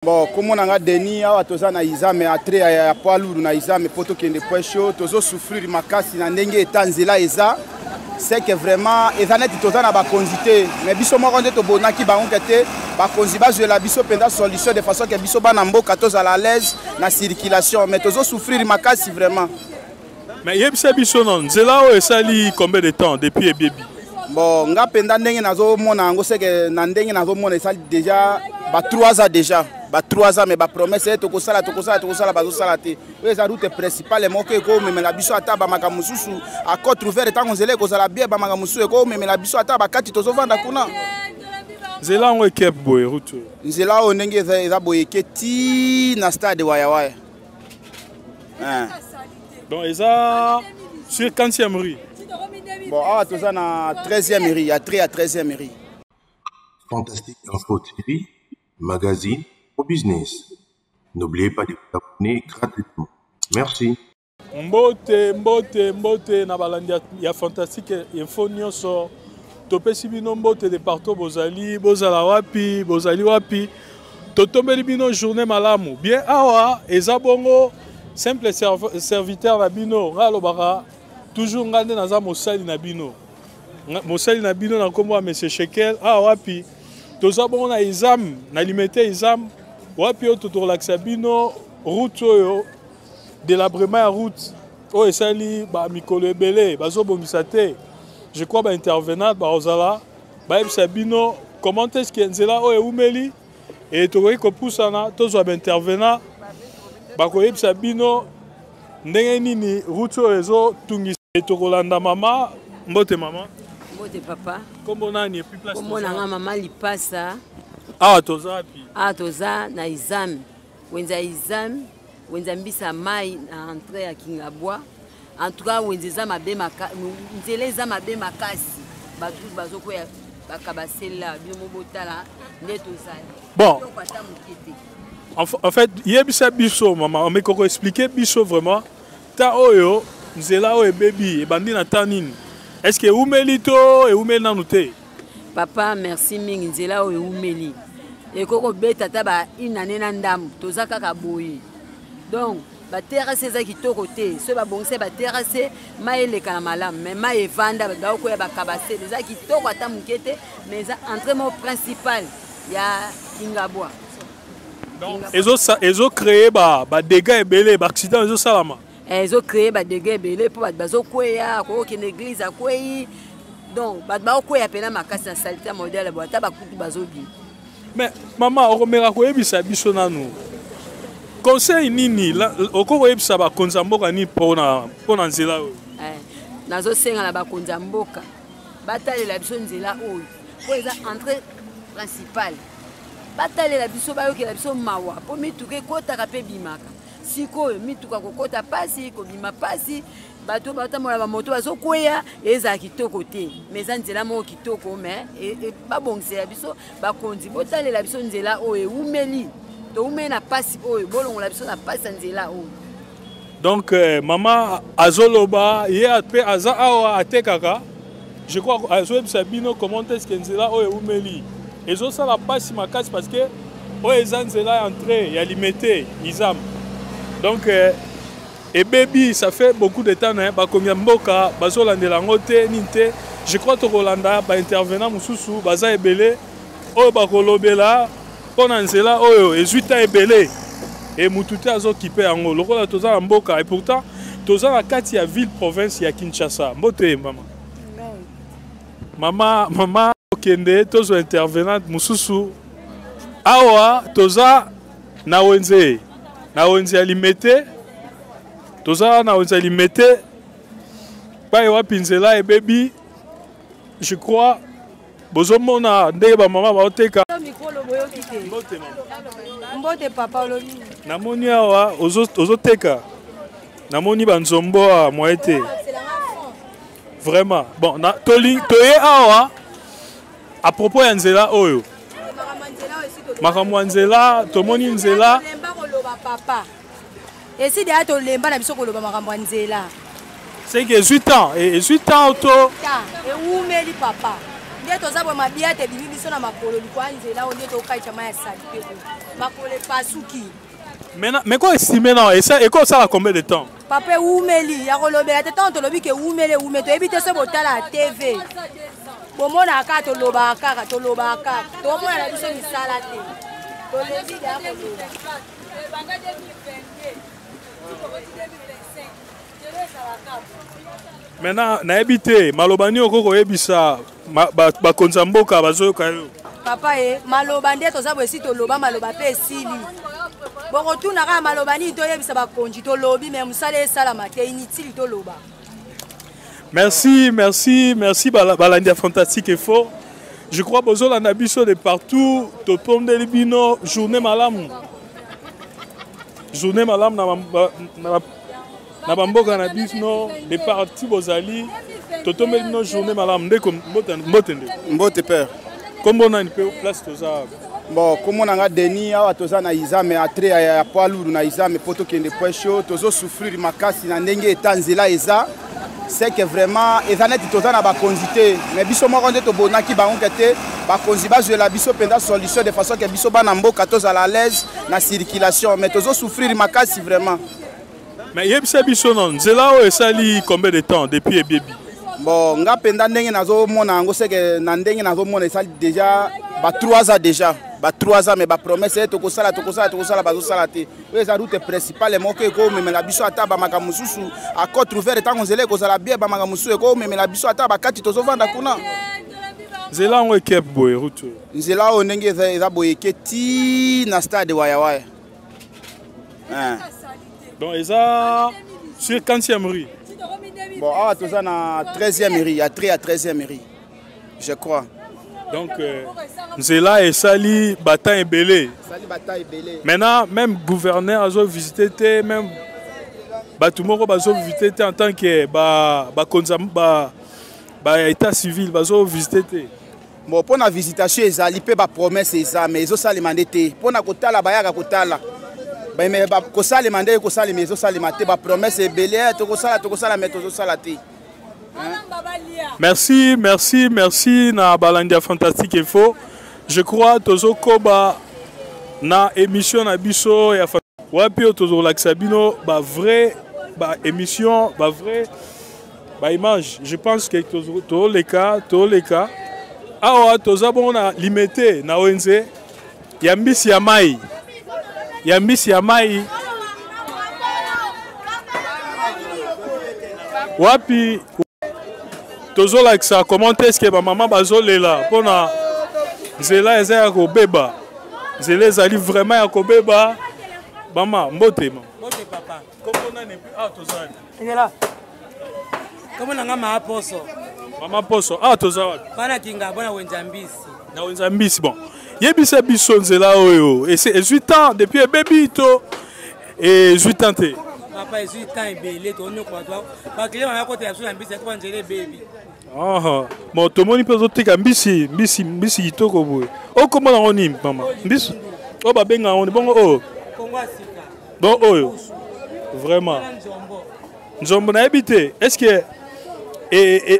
Bon, komona nga Denis awa toza na Izame atre ya, ya poids lourd na Izame po tokende point chaud, tozo souffrir makasi na ndenge eta nzela eza c'est que vraiment eza neti toza na bakonzi te mais biso moko nde tobonaki bango ke te bakonzi bazwela biso mpenza solution de façon ke biso bana mboka tozala à l'aise na circulation mais tozo souffrir makasi vraiment. Mais yebisa biso non nzela oyo esali combien de temps depuis ebebi? Bon, nga mpenza ndenge nazomona yango seke na ndenge nazomona esali déjà ba 3 ans déjà ba 3 ans mais ba promesse ye tokosala tokosala tokosala bazosala te. Oyo eza route principale moko ekomemela biso ata bamakambo mosusu à côte ouverte ntango nzela ekozala bien bamakambo mosusu ekomemela biso ata bakati tozovanda kuna. Nzela yango ekepe boye route oyo? Nzela oyo ndenge eza boye eke ti na stade wayawaya. Hein. Donc eza sur 40e rue. Bon, awa toza na 13e rue, ya 3 ya 13e rue. Fantastique Info TV, magazine au business. N'oubliez pas de vous abonner gratuitement. Merci. Mbote, mbote, mbote na balandi ya Fantastique Info nyonso. Topesi bino mbote de partout bozali, bozala wapi, bozali wapi. Totombeli bino journée malamu. Bien awa eza bongo simple serviteur na bino, nga alobaka toujours nga nde naza mosali na bino. Mosali na bino na nkombo ya Monsieur Shekel. Awa wapi toza bongo na Izam, na Limete Izam, wapi oyo tokolakisa bino route oyo délabrement ya route oyo esali ba mikolo ebele bazobongisa te. Je crois ba intervenant bakozala bayebisa bino comment est-ce que nzela oyo ewumeli e tokoki kopusana tozwa ba intervenant bakoyebisa bino ndenge nini route oyo ezotungisa. E tokolanda mama. Mbote mama. Mbote papa. Kombo nani et puis place? Kombo na nga mama Lipasa. Awa toza wapi? Awa toza na Izam. Wenza Izam, wenza mbisa mai na entrée ya Kingabwa. En tout cas wenze eza mabe maka, nzela eza mabe makasi. Bato bazokwea bakabasela bino mobotala nde tozali. Bon. Kitoko ata moke te. En fait, yebisa biso mama, omeko ko expliquer biso vraiment ta oyo nzela oyo ebebi ebandi na ta nini? Est-ce que eumeli to eumeli nanu te? Papa, merci mingi, nzela oyo eumeli. Ekoki kobeta ata ba une année na ndambo, toza kaka boye. Donc ba terrasse eza kitoko te, soki babongisa ba terrasse mai eleka na malamu, mais mai evanda bato bakokwea ba kabasele, eza kitoko ata moke te, mais eza entrée moko principale ya Kingabwa. Donc, ezo créer ba dégâts ebele, ba accident ezosalama. Ezo créer ba dégâts ebele mpo bato bazokweya, akokende église akwei. Donc bato bakokweya mpena makasi na salite ya modèle boye, ata bakutu bazobima. Mais mama, okomeka koyebisa biso nanu conseil nini okoki koyebisa bakonzi ya mboka nini mpona nzela oyo? Nazosenga na bakonzi ya mboka batalela biso nzela oyo mpo eza entrée principale, batalela biso, bayokela biso mawa mpo mituka ekotaka mpe ebimaka. Sikoyo mituka kokota pasi, kobima pasi, bato batambola bamoto bazokweya, ezala kitoko te. Mais eza nzela moko kitoko, mais babongisela biso bakonzi, botalela biso nzela oyo ewumeli, towumeli na pasi oyo, bolongola biso na pasi ya nzela oyo. Donc mama azoloba ye pe aza awa atekaka, je crois azoyebisa bino comment est-ce que nzela oyo ewumeli ezosala pasi makasi parce que oyo eza nzela ya entrée ya Limete Izam. Donc ebebi, ça fait beaucoup de temps na bakonzi ya mboka bazolandela yango te nini te. Je crois tokolanda ba intervenant mosusu baza ebele oyo bakolobela mpo na nzela oyo ezwi ta ebele e mutu te azokipe yango lokola toza na mboka et pourtant toza na kati ya ville province ya Kinshasa. Mbote mama. Mama, mama okende tozwa intervenante mosusu awa. Toza na wenze, na wenze ya Limete, toza na wenze ya Limete pai wapi nzela ebebi. Je crois bozomona ndenge bamama baoteka. Mbote mama. Mbote papa, olobi. Namoni awa ozoteka, namoni banzombo awa moye te vraiment. Bon, na, toli, toye awa à propos ya nzela oyo, makambo ya nzela, tomoni nzela. Papa, esi deya tolemba na biso koloba makambo ya nzela. C'est que ezwi temps, ezwi temps to ewumeli papa. Nde toza boye mabiata ebimi biso na makolo likwa nzela oyo nde tokaita mai ya salite oyo makolo epasuki. Maintenant, mais quoi estimer non et ça et quoi ça combien de temps? Papa ewumeli ya kolobela te ntango tolobi ke ewumeli ewumeli toyebi te so botala ya tv bomonaka kaka tolobaka kaka tolobaka kaka tomona na biso misala te tolebi ya koloba. Maintenant, nayebi te maloba nini okoki koyebisa bakonzi ya mboka bazoyoka yo? Papa e maloba nde toza boye esi toloba maloba mpe esili bokotuna kaka maloba nini toyebisa bakonzi tolobi me mosala esalama te inutile toloba. Merci, merci, merci balandi ya Fantastique Info. Je crois bozolanda biso de partout, topondeli bino journée malamu. Journée malamu na bamboka na bino de partout bozali, totombeli bino journée malamu. Ndeko mbote, mbote ndeko. Mbote père. Kombo nani pe place toza? Bon, kombo na nga Denis, awa toza na Izame, atre ya poids lourd na Izame po tokende point chaud, tozo souffrir makasi na ndenge eta nzela eza. C'est que vraiment eza neti toza na bakonzi te, mais biso moko nde tobonaki bango ke te bakonzi bazwela biso mpenza solution de façon ke biso bana mboka tozala à l'aise na circulation, mais tozo souffrir makasi vraiment. Mais yebisa biso non, nzela oyo esali combien de temps depuis ebebi? Bon, nga mpenza ndenge nazomona yango c'est que na ndenge nazomona esali déjà ba 3 ans déjà, ba 3 ans, mais ba promesse ye tokosala tokosala tokosala bazosala te. Oyo eza route principale moko ekomemela biso ata bamakambo mosusu à côte ouverte ntango nzela ekozala bien, bamakambo mosusu ekomemela biso ata bakati tozovanda kuna. Nzela yango ekepe boye route oyo? Nzela oyo ndenge eza boye eke ti na stade wayawaya. Donc eza sur 40e rue. Bon, awa toza na 13e rue, ya 3 ya 13e rue, je crois. Donc nzela esali batan ebele. Esali batan ebele. Maintenant même gouverneur azo visiter te, même bato moko bazo visiter te en tant que ba bakonza ba ba état civil bazo visiter te. Bon, pour la visitation ezali pe ba promesse eza mais ezosalema nde te. Pour na kotala bayaka kotala. Ba mais ba kosalema nde ekosalema ezosalema te, ba promesse ebele tokosala tokosala mais tozosala te. Merci, merci, merci na balandi ya Fantastique Info. Je crois tozokoba na émission na biso ya wapi oyo tozolakisa bino ba vrai ba émission, ba vrai ba image. Je pense que toleka toleka awa toza bongo na limete na wenze ya mbisi ya mai, ya mbisi ya mai wapi tozolakisa comment est-ce que ba mama bazolela mpona nzela eza ya kobeba, nzela ezali vraiment ya kobeba. Mama mbote ma. Mbote papa. Kombo nani puis awa toza wapi? Ngela. Kombo na nga Mama Poso. Mama Poso, awa toza wapi? Bana Kinga, bona wenza mbisi. Na wenza mbisi, bon. Yebisa biso nzela oyo, ezwi temps depuis ebebi to ezwi temps te? Papa ezwi temps ebele tonyokola to ba client baya kotela biso na mbisi to nzela ebebi. Ah, bon tomoni mpe ozoteka mbisi, mbisi, mbisi kitoko boye. Okomona yango nini mama? Mbisi oyo babenga yango ni bongo oyo? Kongo ya sika. Bon oyo vraiment nzombo nayebi te est-ce que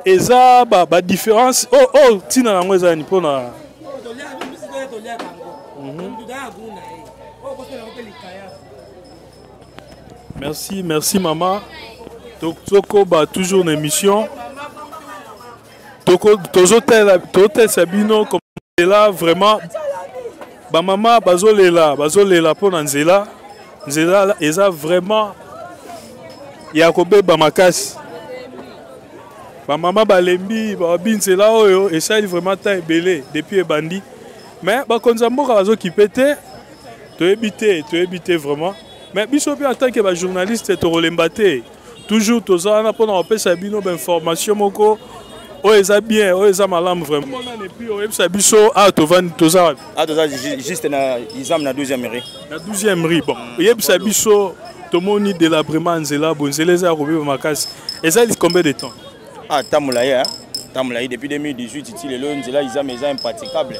eza ba différence oyo oh, ntina nango eza nini mpona Merci, merci maman. Tokoba toujours une émission. Toko tozotela totesa bino comme là vraiment ba maman bazolela bazolela pona nzela nzela eza vraiment ya kobeba makasi. Ba maman balembi babi nzela oyo esali vraiment temps ebele depuis ebandi. Mais bakonzi ya mboka bazokipe te. Toyebi te, toyebi te vraiment. Mais biso pe en tant que ba journaliste tokolemba te. Toujours toza wana pona kopesa bino ba information moko oyo eza bien, oyo eza malamu vraiment. Mona et puis oyebisa biso awa tovandi toza wapi? Ah, toza juste na Izam na 12e rue. Na 12e rue, bon. Oyebisa biso tomoni délabrement nzela, bo nzela eza ya kobeba makasi. Eza combien de temps? Ah, tambola ye, hein? Tambola ye depuis 2018 ti lelo nzela Izam eza impraticable.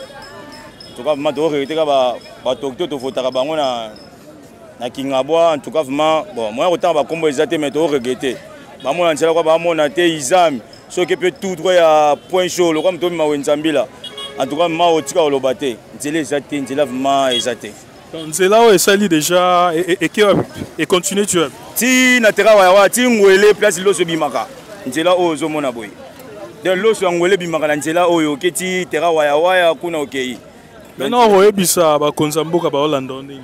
En tout cas vraiment to regretter ka ba ba autorité to votaka bango na Kingabwa. En tout cas vraiment bon, moi kotanga ba kombo eza te mais to regretter. Ba mona nzela kwa ba mona te Izam. Soki mpe tout droit ya point chaud lokola moto omema wenzambila, en tout cas ma otika koloba te, nzela eza te, nzela vraiment eza te. Donc nzela oyo esali déjà eke wapi, econtinue ti wapi? Ti na tera wayawa ti ngwele, place loso ebimaka, nzela oyo ozomona boye. Donc loso ya ngwele ebimaka na nzela oyo, oke ti tera wayawaya kuna okei. Maintenant okoyebisa bakonzi ya mboka baolanda nini?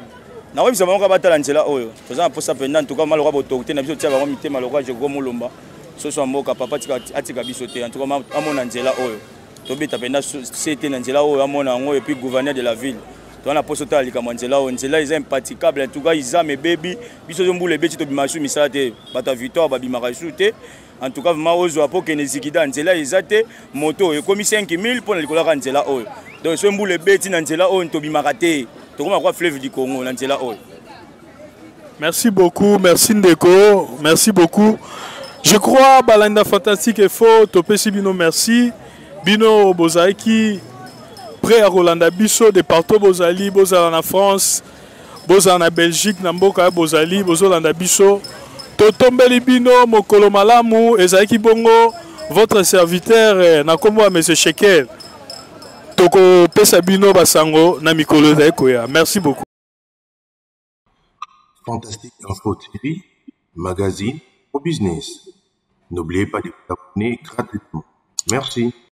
Nakoyebisa bango kaka batala nzela oyo, toza na mposa mpenza. En tout cas maloka boautorité na biso tia bango mitema lokola Jeko Molomba soso ya mboka papa atika biso te. En tout cas amona nzela oyo, tobeta mpenza se te na nzela oyo, amona yango. Et puis gouverneur de la ville, toza na mposa otala likambo ya nzela oyo, nzela eza impraticable. En tout cas izame ebebi biso, zo mbula ebeti, tobima su misala te, bato ya Victoire babimaka su te. En tout cas vraiment ozwa mpo okende zikida, nzela eza te, moto ekomi 5000 mpo na likolo kaka nzela oyo. Donc so mbula ebeti na nzela oyo, tobimaka te, tokoma kwa fleuve du Congo na nzela oyo. Merci beaucoup, merci ndeko, merci beaucoup. Je crois balanda Fantastique Info, topesi bino merci. Bino bozalaki prêt à kolanda biso de partout bozali, bozala na France, bozala na Belgique, na mboka ya bozali, bozolanda biso. Totombeli bino mokolo malamu, ezalaki bongo votre serviteur na kombo ya Monsieur Shekel. Tokopesa bino basango na mikolo ezali koya. Merci beaucoup. Fantastique Info TV, magazine au business. N'oubliez pas de vous abonner gratuitement. Merci.